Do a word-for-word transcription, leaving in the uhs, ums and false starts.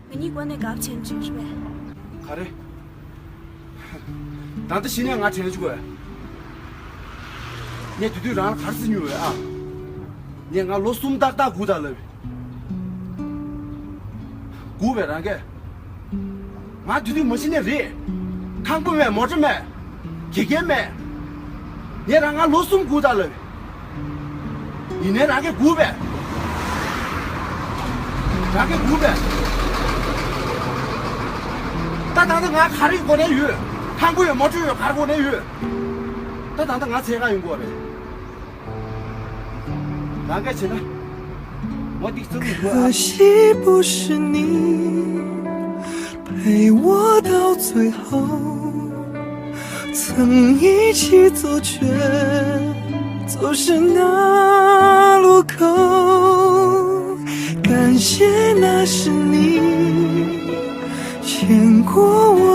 ང་གཉིས་སྒོ་ནས་གབ་ཆེན་བྱུང་རེད་པས། ག་རེ། ད་ལྟ་གཞི་ནས་ང་དྲན་བཅུག་གོ། ངས་དེ་དུས་རང་ལ་ག་རེ་ཟེར་མྱོང་བས་ཨ། ངས་ང་ལོ་གསུམ་ཏག་ཏག་སྒུག་དང་ལབ། སྒུག་པས་རང་གས། ང་དེ་དུས་མ་གཞི་ནས་རེད། ཁང་པ་མེད། མོ་ཊ་མེད། དགེ་རྒན་མེད། ངས་རང་ང་ལོ་གསུམ་སྒུག་དང་ལབ། ཡིན་ནའི་རང་གིས་སྒུག་པས། རང་གིས་སྒུག་པས། ད་ད་ལྟ་ང་ག་རེ་གོ་ནས་ཡོད། ཁང་པ་ཡོད། མོ་ཊ་ཡོད། ག་རེ་གོ་ནས་ཡོད། ད་ད་ལྟ་ང་ཚེ་གང་ཡོང་གི་རེད། རང་གིས་བྱས་ན། ངོ་ཏིག་ཙམ་ཡོད། 可惜不是你陪我到最后，曾一起走却走失那路口。感谢那是你牵过我。